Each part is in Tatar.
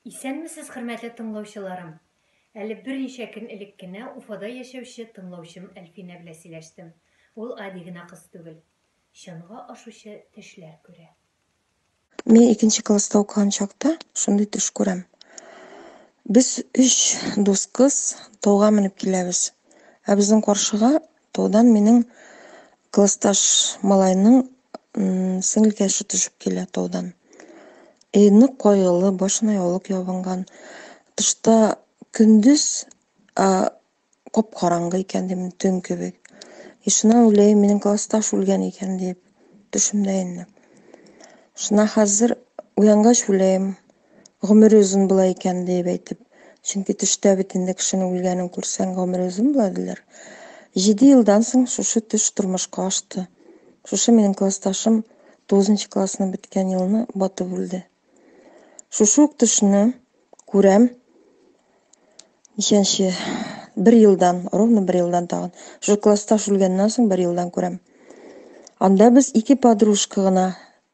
Исәнмесез, хөрмәтле тыңлаучыларым! Әле берничә көн элек кенә Уфада яшәүче тыңлаучым Әлфинә белән сөйләштем. Ул гади генә кыз түгел. Чынга ашучы төшләр күрә. Мин икенче класста укыган чакта шундый төш күрәм. Без өч дус кыз тауга менеп киләбез. Ә безнең каршыга таудан минем классташ малайның сеңелкәше төшеп килә таудан. И нык кайгылы, башына яулык ябынган. Тышта көндез, ә кап-караңгы икән дим, төн кебек. И шуннан уйлыйм, минем классташ үлгән икән дип, төшемдә инде. Шуннан хәзер уянгач уйлыйм, гомере озын була икән дип әйтеп. Чөнки төштә бит инде кешенең үлгәнен күрсәң, гомере озын була диләр. 7 елдан соң шушы төш тормышка ашты. Шушы минем классташым 9 классны беткән елны батып үлде. Шушы ук төшне күрәм. Ничәнче бер елдан, ровно бер елдан тагын. Шушы классташ үлгәннән соң бер елдан күрәм. Анда без ике подружка гына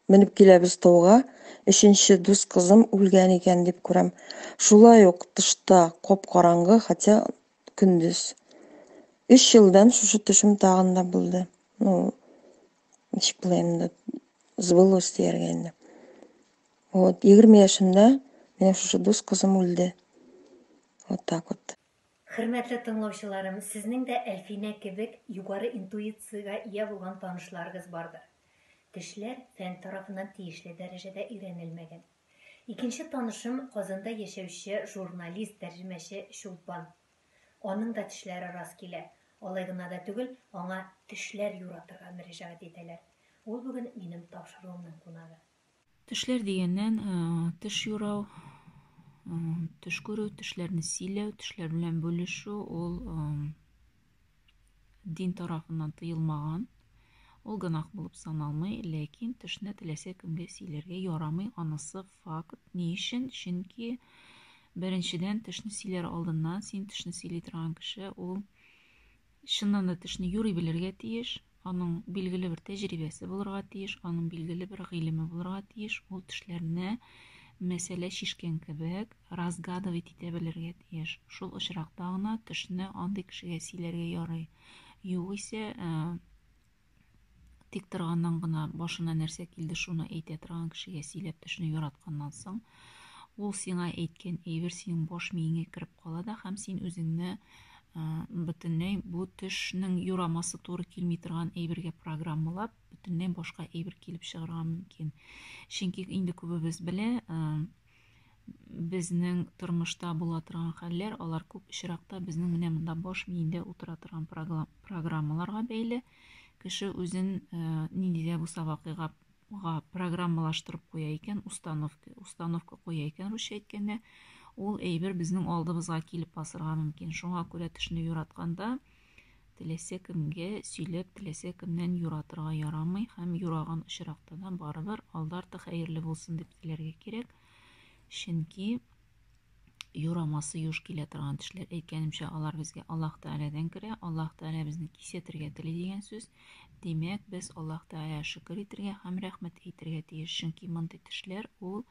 менеп киләбез тауга, өченче дус кызым үлгән икән дип күрәм. Шулай ук тышта кап-караңгы, хотя көндез. Өч елдан шушы төшем тагын да булды. Ну, ничек була инде, сбылось дияргә инде. Вот, 20 яшемдә минем шушы дус кызым үлде. Вот так вот. Хөрмәтле тыңлаучыларым, сезнең дә Әлфинә кебек югары интуициягә ия булган танышларыгыз бардыр. Тешләр фән тарафыннан тиешле дәрәҗәдә өйрәнелмәгән. Икенче танышым Казанда яшәүче журналист, тәрҗемәче Чулпан. Аның да тешләре рас килә. Алай гына да түгел, аңа тешләр юратырга мөрәҗәгать итәләр. Ул бүген минем тапшыруымның кунагы. Төшләр дигәннән, төш юрау, төш күрү, төшләрне сөйләү, төшләр белән бүлешү ул дин тарафыннан тыелмаган. Ул гөнаһ булып саналмый, ләкин төшне теләсә кемгә сөйләргә ярамый, анысы факт. Ни өчен? Чөнки беренчедән, төшне сөйләр алдыннан син төшне сөйли торган кеше, ул чыннан да төшне юрый белергә тиеш, аның билгеле бер тәҗрибәсе булырга тиеш, аның билгеле бер гыйлеме булырга тиеш, ул төшләрне мәсьәлә чишкән кебек разгадывать итә белергә тиеш. Шул очракта гына төшне андый кешегә сөйләргә ярый. Югыйсә, э, тик торганнан гына башына нәрсә килде, шуны әйтә торган кешегә сөйләп төшне яратканнан соң, ул сиңа әйткән әйбер синең баш миеңә кереп кала да һәм син үзеңне э, бөтенләй бу төшнең юрамасы туры килми торган әйбергә программалап, бөтенләй башка әйбер килеп чыгарга мөмкин. Чөнки инде күбебез белә, э, безнең тормышта була торган хәлләр, алар күп очракта безнең менә монда баш миендә утыра торган программаларга бәйле. Кеше үзен э, нинди дә булса вакыйга программалаштырып куя икән, установка, установка куя икән, русча әйткәндә, ул әйбер безнең алдыбызга килеп басырга мөмкин. Шуңа күрә төшне юратканда теләсә кемгә сөйләп, теләсә кемнән юратырга ярамый һәм юраган очракта да барыбер алды арты хәерле булсын дип теләргә кирәк. Чөнки юрамасы юш килә торган төшләр, әйткәнемчә, алар безгә Аллаһ Тәгаләдән керә, Аллаһ Тәгалә безне кисәтергә тели дигән сүз. Димәк, без Аллаһ Тәгаләгә шөкер итергә һәм рәхмәт әйтергә тиеш, чөнки мондый төшләр ул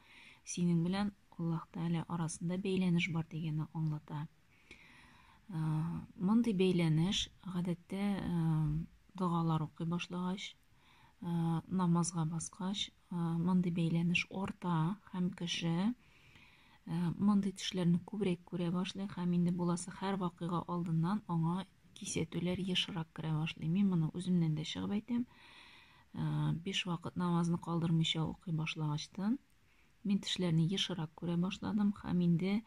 синең белән Аллаһ Тәгалә арасында бәйләнеш бар дигәнне аңлата. Мондый бәйләнеш гадәттә догалар укый башлагач, намазга баскач, мондый бәйләнеш арта һәм кеше мондый төшләрне күбрәк күрә башлый һәм инде буласы һәр вакыйга алдыннан аңа кисәтүләр ешрак керә башлый. Мин моны үземнән дә чыгып әйтәм. Биш вакыт намазны калдырмыйча укый башлагачтан, Мин төшләрне ешрак күрә башладым һәм инде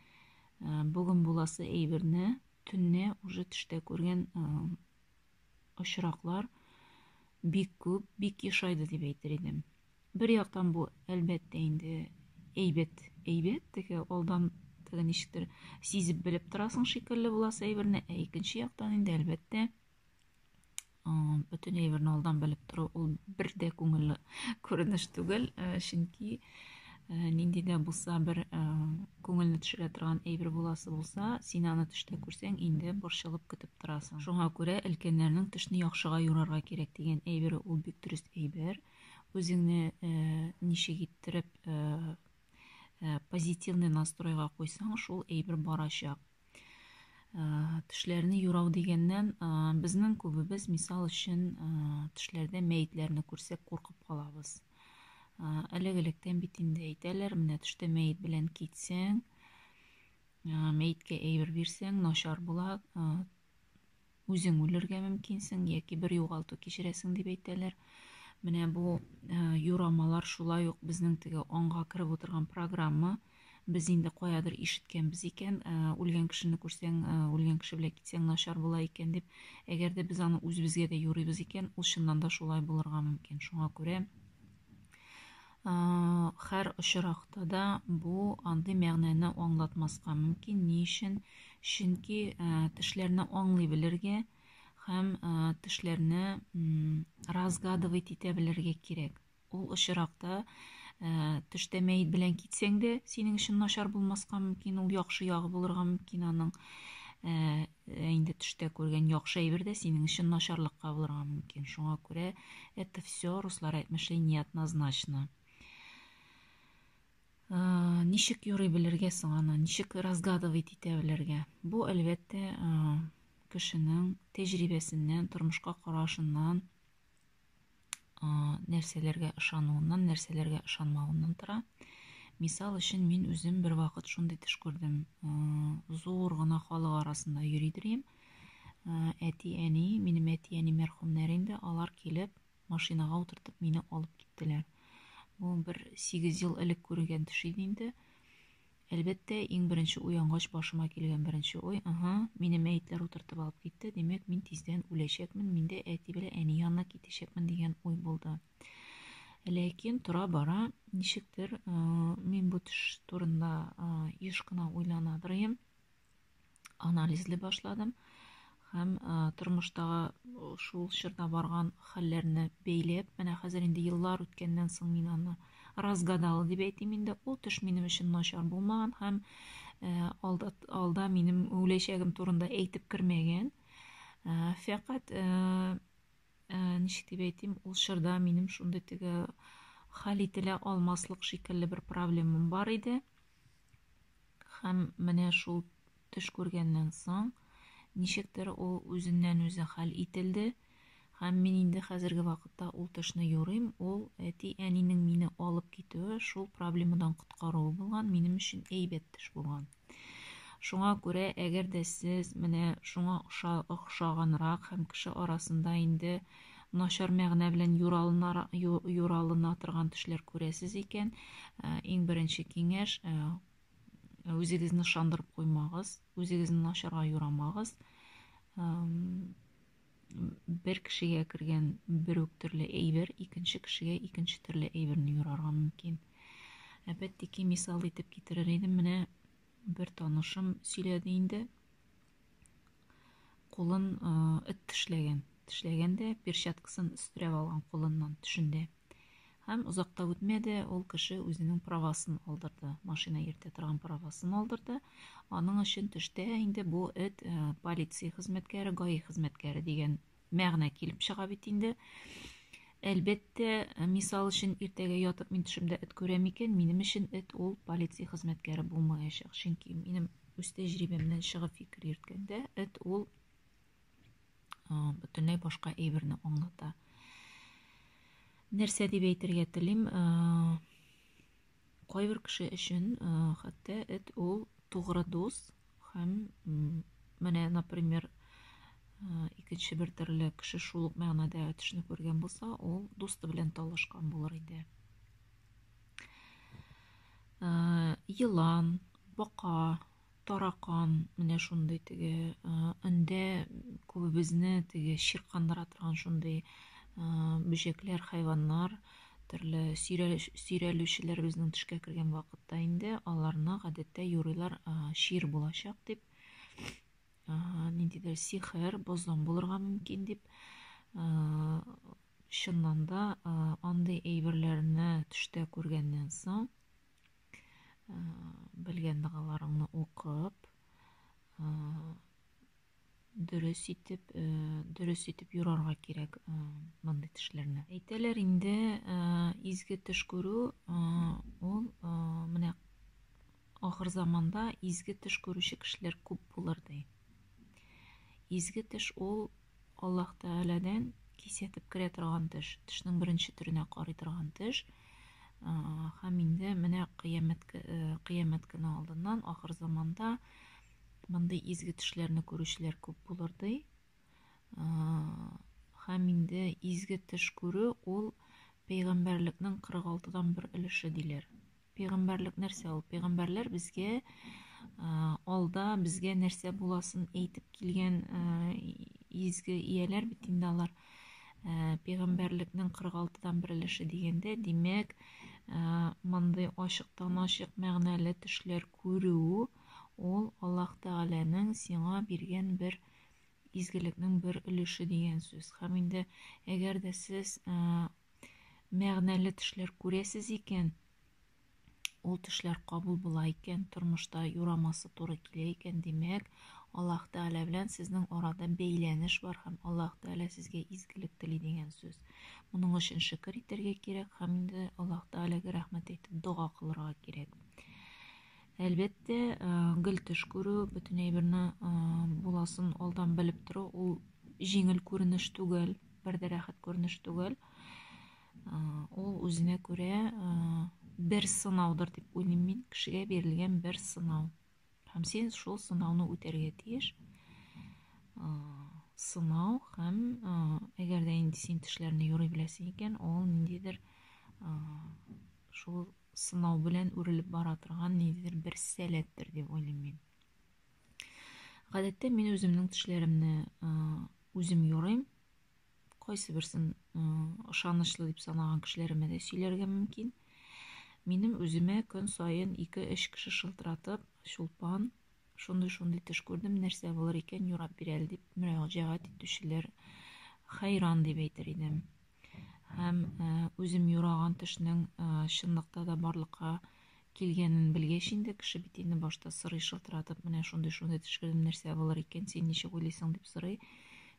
бүген буласы әйберне төнне уже төштә күргән очраклар бик күп, бик ешайды дип әйтер идем. Бер яктан бу, әлбәттә инде, әйбәт, әйбәт, теге алдан теге ничектер сизеп белеп торасың шикелле буласы әйберне, ә икенче яктан инде, әлбәттә, бөтен әйберне алдан белеп тору ул бер дә күңелле күренеш түгел, э, чөнки э, нинди дә булса бер э, күңелне төшерә торган әйбер буласы булса, син аны төштә күрсәң, инде борчылып көтеп торасың. Шуңа күрә өлкәннәрнең төшне яхшыга юрарга кирәк дигән әйбере ул бик дөрес әйбер. Үзеңне ничек иттереп Позитивный настройга куйсаң, шул әйбер барачак. Төшләрне юрау дигәннән, безнең күбебез, мисал өчен, төшләрдә мәетләрне күрсәк куркып калабыз. Элек-электән бит инде әйтәләр, менә төштә мәет белән китсәң, мәеткә әйбер бирсәң, начар була, Үзең үлергә мөмкинсең яки бер югалту кичерәсең дип әйтәләр. Менә бу юрамалар шулай ук безнең теге аңга кереп утырган программа. Без инде каядыр ишеткәнбез икән, үлгән кешене күрсәң, үлгән кеше белән китсәң начар була икән дип. Әгәр дә без аны үзебезгә дә юрыйбыз икән, ул чыннан да шулай булырга мөмкин. Шуңа күрә Һәр очракта да бу андый мәгънәне аңлатмаска мөмкин. Ни өчен? Чөнки тешләрне аңлый белергә һәм тешләрне разгадывать итә белергә кирәк. Ул очракта төштә мәет белән китсәң дә, синең өчен начар булмаска мөмкин, ул яхшы ягы булырга мөмкин аның. Инде төштә күргән яхшы әйбер дә синең өчен начарлыкка булырга мөмкин. Шуңа күрә это все, руслар әйтмешли, неоднозначно. Ничек юрый белергә соң аны? Ничек разгадывать итә белергә? Бу, әлбәттә, кешенең тәҗрибәсеннән, тормышка карашыннан, нәрсәләргә ышануыннан, нәрсәләргә ышанмавыннан тора. Мисал өчен, мин үзем бер вакыт шундый төш күрдем. Зур гына халык арасында йөридер идем. Әти-әни, минем әти-әни мәрхүмнәр инде, алар килеп, машинага утыртып мине алып киттеләр. Бу бер 8 ел элек күргән төш иде инде. Әлбәттә, иң беренче уянгач башыма килгән беренче уй, аһа, мине мәетләр утыртып алып китте, димәк, мин тиздән үләчәкмен, мин дә әти белән әни янына китәчәкмен дигән уй булды. Ләкин тора-бара ничектер мин бу төш турында еш кына уйлана торыйм. Анализли башладым һәм тормыштагы шул чорда барган хәлләрне бәйләп, менә хәзер инде еллар үткәннән соң мин аны разгадала дип әйтим инде. Ул төш минем өчен начар булмаган һәм алда, алда минем үләчәгем турында әйтеп кермәгән. Фәкать ничек дип әйтим, ул чорда минем шундый теге хәл ителә алмаслык шикелле бер проблемам бар иде. Һәм менә шул төш күргәннән соң, ничектер ул үзеннән-үзе хәл ителде. Һәм мин инде хәзерге вакытта ул төшне юрыйм. Ул әти-әнинең мине алып китүе, шул проблемадан коткаруы булган, минем өчен әйбәт төш булган. Шуңа күрә, әгәр дә сез менә шуңа охшаганрак һәм кеше арасында инде начар мәгънә белән юралына торган төшләр күрәсез икән, иң беренче киңәш, үзегезне ышандырып куймагыз, үзегезне начарга юрамагыз. Бер кешегә кергән бер үк төрле әйбер икенче кешегә икенче төрле әйберне юрарга мөмкин. Опять-таки мисал итеп китерер идем, менә бер танышым сөйләде инде. Кулын эт тешләгән. Тешләгән дә перчаткасын өстерәп алган кулыннан төшендә. Һәм озак та үтмәде, ул кеше үзенең правасын алдырды. Машина йөртә торган правасын алдырды. Аның өчен төштә инде бу эт полиция хезмәткәре, ГАИ хезмәткәре дигән мәгънә килеп чыга бит инде. Әлбәттә, мисал өчен, иртәгә ятып мин төшемдә эт күрәм икән, минем өчен эт ул полиция хезмәткәре булмаячак. Чөнки минем үз тәҗрибәмнән чыгып фикер йөрткәндә, эт ул бөтенләй башка әйберне аңлата. Нәрсә дип әйтергә телим? Кайбер кеше өчен хәтта эт ул тугры дус һәм менә, например, икенче бер төрле кеше шул ук мәгънәдә төшне күргән булса, ул дусты белән талашкан булыр иде. Елан, бака, таракан, менә шундый теге өндә күбебезне теге чиркандыра торган шундый бөҗәкләр, хайваннар, төрле сөйрәлүчеләр безнең төшкә кергән вакытта инде аларны гадәттә юрыйлар чир булачак дип, ниндидер сихер, бозым булырга мөмкин дип. Чыннан да андый әйберләрне төштә күргәннән соң, белгән догаларыңны укып, дөрес итеп, дөрес итеп юрарга кирәк мондый төшләрне. Әйтәләр инде, изге төш күрү ул менә Ахыр заманда изге төш күрүче кешеләр күп булыр ди. Изге төш ул Аллаһ Тәгаләдән кисәтеп керә торган төш, төшнең беренче төренә карый торган төш. Һәм инде менә кыямәт кыямәт көне алдыннан ахыр заманда мондый изге төшләрне күрүчеләр күп булыр ди. Һәм инде изге төш күрү ул пәйгамбәрлекнең 46-дан бер өлеше диләр. Пәйгамбәрлек нәрсә ул? Пәйгамбәрләр безгә алда безгә нәрсә буласын әйтеп килгән изге ияләр бит инде алар. Пәйгамбәрлекнең 46-дан бер өлеше дигәндә, димәк, мондый ачыктан-ачык мәгънәле төшләр күрү ул Аллаһ Тәгаләнең сиңа биргән бер изгелекнең бер өлеше дигән сүз. Һәм инде әгәр дә сез мәгънәле төшләр күрәсез икән, ул төшләр кабул була икән, тормышта юрамасы туры килә икән, димәк, Аллаһ Тәгалә белән сезнең арада бәйләнеш бар һәм Аллаһ Тәгалә сезгә изгелек тели дигән сүз. Моның өчен шөкер итәргә кирәк һәм инде Аллаһ Тәгаләгә рәхмәт әйтеп дога кылырга кирәк. Әлбәттә, гел төш күрү, бөтен әйберне буласын алдан белеп тору ул җиңел күренеш түгел, бер дә рәхәт күренеш түгел. Ул үзенә күрә бер сынаудыр дип уйлыйм мин, кешегә бирелгән бер сынау. Һәм син шул сынауны үтәргә тиеш. Сынау һәм әгәр дә инде син төшләрне юрый беләсең икән, ул ниндидер шул сынау белән үрелеп бара торган ниндидер бер сәләттер дип уйлыйм мин. Гадәттә мин үземнең төшләремне үзем юрыйм. Кайсы берсен ышанычлы дип санаган кешеләремә дә сөйләргә мөмкин. Минем үземә көн саен 2-3 кеше шылтыратып, Чулпан, шундый-шундый төш күрдем, нәрсә булыр икән, юрап бир әле дип мөрәҗәгать итүчеләр хәйран дип әйтер идем. Һәм үзем юраган төшнең чынлыкта да барлыкка килгәнен белгәч инде, кеше бит инде башта сорый шылтыратып, менә шундый-шундый төш күрдем, нәрсә булыр икән, син ничек уйлыйсың дип сорый.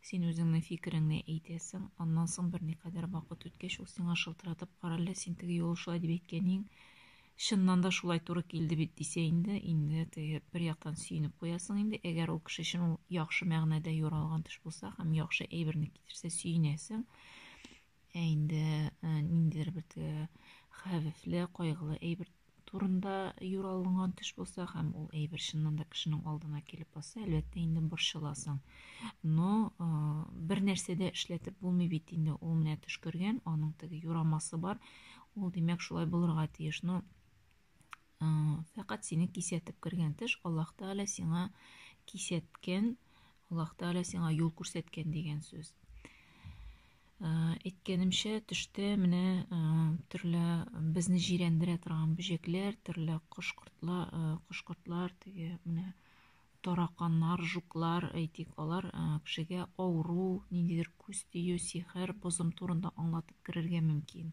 Син үзеңнең фикереңне әйтәсең, аннан соң берникадәр вакыт үткәч, ул сиңа шылтыратып, карале, син теге юлы шулай дип әйткәнең, чыннан да шулай туры килде бит дисә инде, инде теге бер яктан сөенеп куясың инде, әгәр ул кеше өчен ул яхшы мәгънәдә юралган төш булса һәм яхшы әйберне китерсә сөенәсең. Ә инде э, ниндидер бер теге хәвефле, кайгылы әйбер турында юралынган төш булса һәм ул әйбер чыннан да кешенең алдына килеп басса, әлбәттә инде борчыласың. Но э, бер нәрсә дә эшләтеп булмый бит инде, ул менә төш күргән, аның теге юрамасы бар, Ул, димәк, шулай булырга тиеш. Но фәкать сине кисәтеп кергән теш Аллаһ Тәгалә сиңа кисәткән, Аллаһ Тәгалә сиңа юл күрсәткән дигән сүз. Әйткәнемчә, төштә менә төрле безне җирәндерә торган бөҗәкләр, төрле кош-кортлар, кош-кортлар, теге менә тараканнар, жуклар, әйтик, алар кешегә авыру, ниндидер күз тию, сихер, бозым турында аңлатып керергә мөмкин.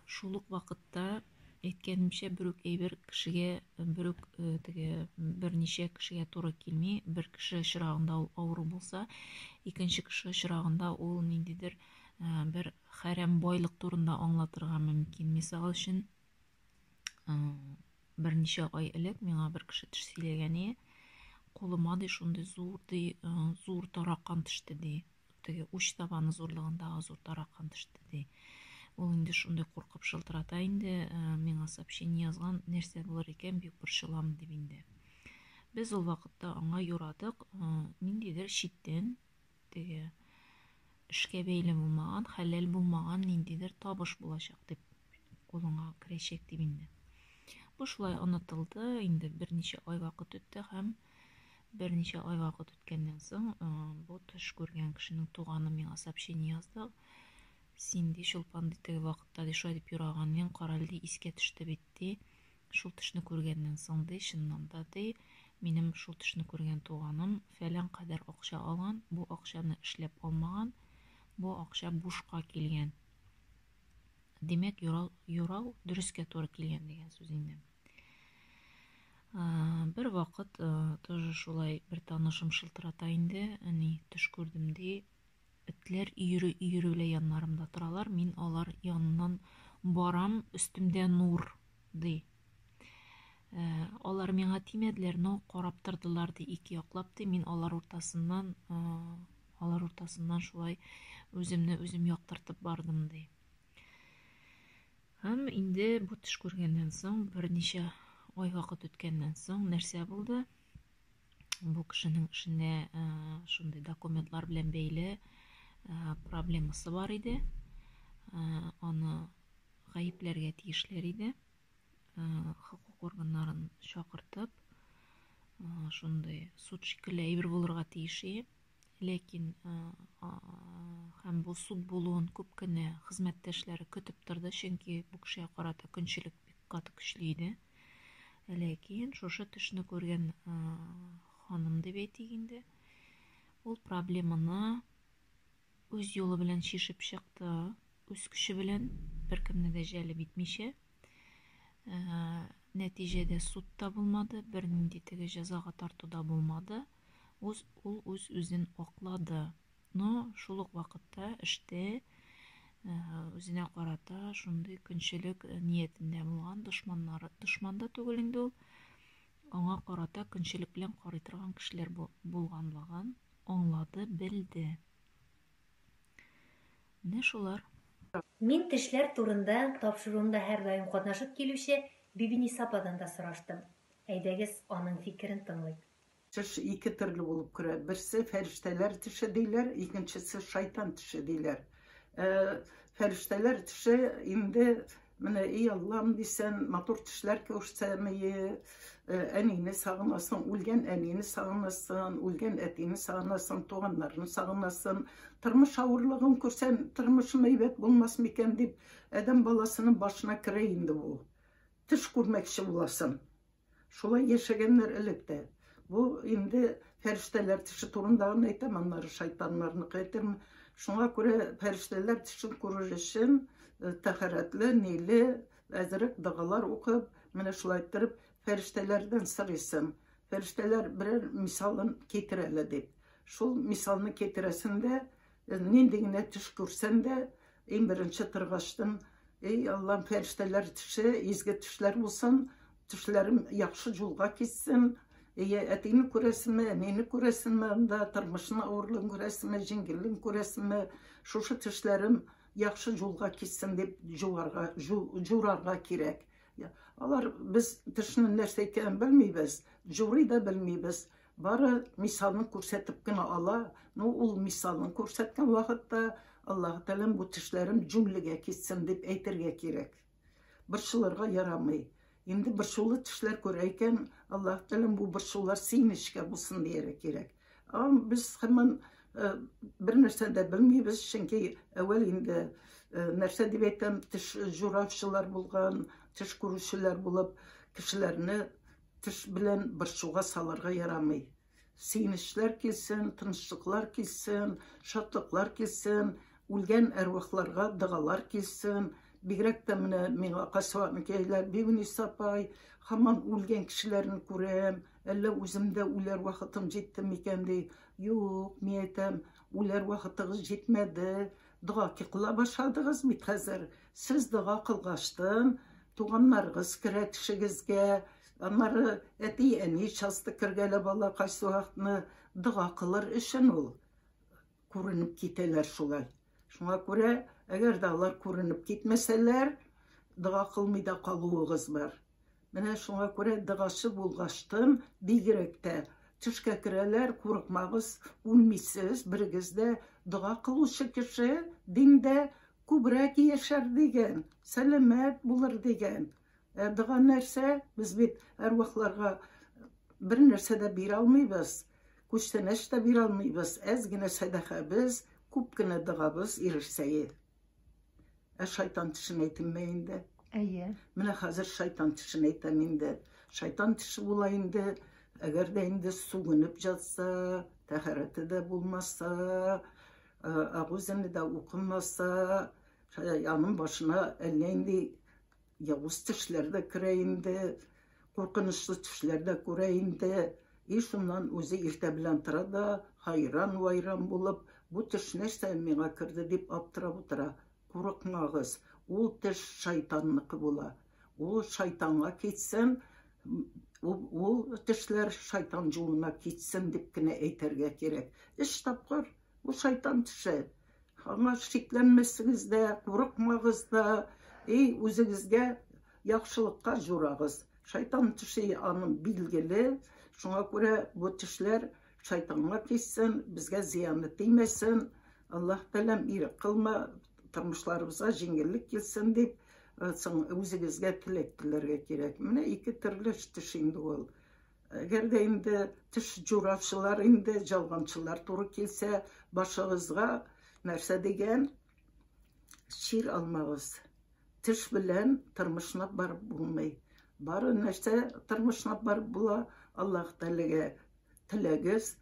Шул ук вакытта, әйткәнемчә, бер үк әйбер кешегә, бер үк теге берничә кешегә туры килми. Бер кеше очрагында ул авыру булса, икенче кеше очрагында ул ниндидер бер хәрәм байлык турында аңлатырга мөмкин. Мисал өчен, Берничә ай элек миңа бер кеше төш сөйләгән иде. Кулыма ди шундый зур ди, зур таракан төште ди. Теге уч табаны зурлыгындагы зур таракан төште ди. Ул инде шундый куркып шылтырата инде, миңа сообщение язган, нәрсә булыр икән, бик борчылам дип инде. Без ул вакытта аңа юрадык, ниндидер читтән теге эшкә бәйле булмаган, хәләл булмаган ниндидер табыш булачак дип кулыңа керәчәк дип инде. Бу шулай онытылды, инде берничә ай вакыт үтте һәм берничә ай вакыт үткәннән соң бу төш күргән кешенең туганы миңа сообщение язды. Син ди, Чулпан ди, теге вакытта ди шулай дип юраган идең, карале ди, искә төште бит ди. Шул төшне күргәннән соң, ди, чыннан да, ди, минем шул төшне күргән туганым фәлән кадәр акча алган, бу акчаны эшләп алмаган, бу акча бушка килгән. Димәк, юрау, юрау дөрескә туры килгән дигән сүз инде. Бер вакыт тоже шулай бер танышым шылтырата инде, әни, төш күрдем, ди, Этләр өере-өере белән яннарымда торалар, мин алар яныннан барам, өстемдә нур, ди. Алар миңа тимәделәр, но карап тордылар ди, ике яклап ди. Мин алар уртасыннан, алар уртасыннан шулай үземне үзем яктыртып бардым ди. Һәм инде бу төш күргәннән соң, берничә ай вакыт үткәннән соң нәрсә булды? Бу кешенең эшендә шундый документлар белән бәйле проблемасы бар иде. Аны гаепләргә тиешләр иде. Хокук органнарын чакыртып, шундый суд шикелле әйбер булырга тиеш иде. Ләкин һәм бу суд булуын күп кенә хезмәттәшләре көтеп торды, чөнки бу кешегә карата көнчелек бик каты көчле иде. Ләкин шушы төшне күргән ханым дип әйтик инде, ул проблеманы үз юлы белән чишеп чыкты, үз көче белән, беркемне дә җәлеп итмичә. Нәтиҗәдә суд та булмады, бернинди теге җәзага тарту да булмады. Үз, ул үз-үзен аклады. Но шул ук вакытта эштә үзенә карата шундый көнчелек ниятендә булган дошманнары, дошман да түгел инде ул, аңа карата көнчелек белән карый торган кешеләр булганлыгын аңлады, белде. Менә шулар. Мин тешләр турында тапшыруымда һәрдаим катнашып килүче Бибиниса ападан да сораштым. Әйдәгез, аның фикерен тыңлыйк. Төш ике төрле булып керә. Берсе фәрештәләр төше диләр, икенчесе шайтан төше диләр. Э, фәрештәләр төше инде менә эй Аллам дисән, матур төшләр күрсәм, э, әнине сагынасың, үлгән әнине сагынасың, үлгән әтине сагынасың, туганнарны сагынасың. Тормыш авырлыгын күрсән, тормышым әйбәт булмас микән дип, адәм баласының башына керә инде бу. Төш күрмәкче буласың. Шулай яшәгәннәр элек тә. Бу инде фәрештәләр төше турында гына әйтәм, аннары шайтаннарныкы әйтәм. Шуңа күрә фәрештәләр төшен күрер өчен э, тәһарәтле, ниле, әзерәк догалар укып, менә шулай иттереп фәрештәләрдән сорыйсың. Фәрештәләр берәр мисалын китер әле дип. Шул мисалны китерәсең дә, э, нинди генә төш күрсәң дә, Иң беренче торгачтын, эй, Аллам, фәрештәләр төше, изге төшләр булсын, төшләрем яхшы юлга китсен. Әйе, әтине күрәсеңме, әнине күрәсеңме анда, тормышның авырлыгын күрәсеңме, җиңеллеген күрәсеңме, шушы төшләрем яхшы юлга китсен дип җуарга, җурарга кирәк. Алар без төшнең нәрсә икәнен белмибез, җурый да белмибез. Бары мисалын күрсәтеп кенә ала. Ну, ул мисалын күрсәткән вакытта Аллаһы Тәгаләм бу тешләрем җүнлегә китсен дип әйтергә кирәк. Борчылырга ярамый. Инде борчулы тешләр күрә икән, Аллаһы Тәгаләм бу борчулар сөенечкә булсын дияргә кирәк. Без һаман э, бер нәрсә дә белмибез, чөнки әүвәл инде э, нәрсә дип әйтәм, теш җураучылар булган, теш күрүчеләр булып, кешеләрне Төш белән борчуга салырга ярамый. Сөенечләр килсен, тынычлыклар килсен, шатлыклар килсен, үлгән әрвахларга догалар килсен. Бигрәк тә менә миңа кайсы вакытны киләләр, Бибиниса апай, һаман үлгән кешеләрне күрәм, әллә үзем дә үләр вакытым җитте микән ди. Юк, мин әйтәм, үләр вакытыгыз җитмәде. Дога кыла башладыгыз бит хәзер. Сез дога кылгачтын, туганнарыгыз керә төшегезгә, аннары әти-әни часто кергәләп ала кайсы вакытны дога кылыр өчен ул күренеп китәләр шулай. Шуңа күрә, әгәр дә алар күренеп китмәсәләр, дога кылмый да калуыгыз бар. Менә шуңа күрә догачы булгачтын бигрәк тә төшкә керәләр, курыкмагыз, үлмисез, берегез дә. Дога кылучы кеше диндә күбрәк яшәр дигән, сәламәт булыр дигән. Ә дога нәрсә? Без бит әрвахларга бер нәрсә дә бирә алмыйбыз, күчтәнәч тә бирә алмыйбыз. Әз генә сәдакабыз, күп кенә догабыз ирешсәе. Ә шайтан тешен әйтимме инде? Әйе. Менә хәзер шайтан тешен әйтәм инде. Шайтан теше була инде, әгәр дә инде сүгенеп жатса, тәһарәте дә булмаса, агузене дә укымаса, аның башына әллә инде явыз тешләр дә керә инде, куркынычлы төшләр дә күрә инде. И шуннан үзе иртә белән тора да, хайран-вайран булып, бу төш нәрсә миңа керде дип аптырап утыра. Курыкмагыз, ул төш шайтанныкы була. Ул шайтанга китсен, Ул төшләр шайтан юлына китсен дип кенә әйтергә кирәк. Өч тапкыр бу шайтан төше. Аңа шикләнмәсегез дә, курыкмагыз да, и үзегезгә яхшылыкка җурагыз. Шайтан төше аның билгеле, шуңа күрә бу төшләр шайтанга китсен, безгә зыяны тимәсен. Аллаһ Тәгаләм ирек кылма, тормышларыбызга җиңеллек килсен дип, соң үзегезгә теләк теләргә кирәк. Менә ике төрле төш инде ул. Әгәр дә инде төш җурачылар инде, жалганчылар туры килсә, башыгызга нәрсә дигән чир алмагыз. Төш белән тормышны барып булмый. Бары нәрсә тормышны барып була, Аллаһ Тәгаләгә теләгез.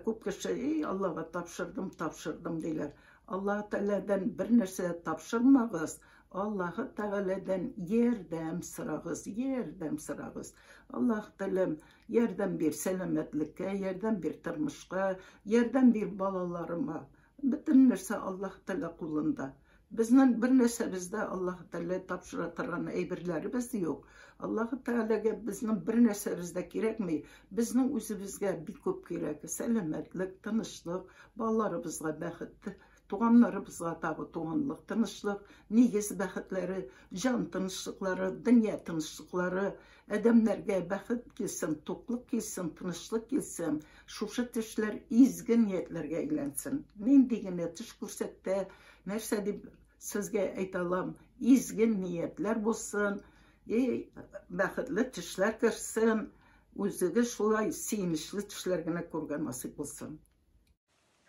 Күп кеше, эй, Аллаһга тапшырдым, тапшырдым диләр. Аллаһ Тәгаләдән бер нәрсә тапшырмагыз, Аллаһ Тәгаләдән ярдәм сорагыз, ярдәм сорагыз. Аллаһ Тәгаләм, ярдәм бир сәламәтлеккә, ярдәм бир тормышка, ярдәм бир балаларыма. Бөтен нәрсә Аллаһ Тәгалә кулында. Безнең бер нәрсәбез дә Аллаһ Тәгалә тапшыра торган әйберләребез юк. Аллаһ Тәгаләгә безнең бер нәрсәбез дә кирәкми. Безнең үзебезгә бик күп кирәк. Сәламәтлек, тынычлык, балаларыбызга бәхет, туганнарыбызга тагы туганлык, тынычлык, нигез бәхетләре, җан тынычлыклары, дөнья тынычлыклары, адәмнәргә бәхет килсен, туклык килсен, тынычлык килсен. Шушы төшләр изге ниятләргә әйләнсен. Нинди генә төш күрсәк тә, нәрсә дип сезгә әйтә алам, изге ниятләр булсын, и бәхетле төшләр керсен, үзегез шулай сөенечле төшләр генә күргән насыйп булсын.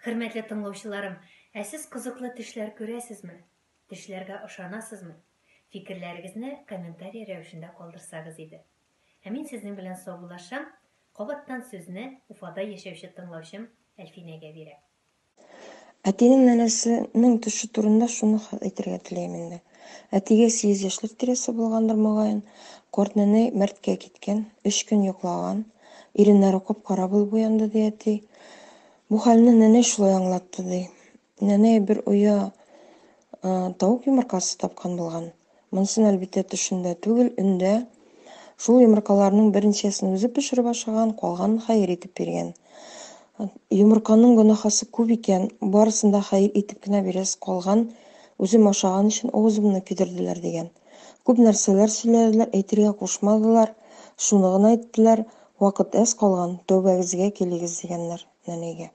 Хөрмәтле тыңлаучыларым, ә сез кызыклы төшләр күрәсезме? Төшләргә ышанасызмы? Фикерләрегезне комментарий рәвешендә калдырсагыз иде. Ә мин сезнең белән саубуллашам, кабаттан сүзне Уфада яшәүче тыңлаучым Әлфинәгә бирәм. Әтинең нәнәсенең төше турында шуны әйтергә теләйм инде. Әтигә 8 яшьлек тирәсе булгандыр, мөгаен. Карт нәнәй мәрткә киткән, өч көн йоклаган. Иреннәре кап-кара булып уянды, ди әти. Бу хәлне нәнәй шулай аңлатты, ди. Нәнәй бер оя тавык йомыркасы тапкан булган. Монысын, әлбиттә, төшендә түгел, өндә. Шул йомыркаларның берничәсен үзе пешереп ашаган, калганын хәер итеп биргән. Йомырканың гөнаһасы күп икән, барысын да хәер итеп кенә бирәсе калган, үзем ашаган өчен авызымны көйдерделәр, дигән. Күп нәрсәләр сөйләделәр, әйтергә кушмадылар, шуны гына әйттеләр, вакыт әз калган, тәүбәгезгә килегез, дигәннәр нәнәйгә.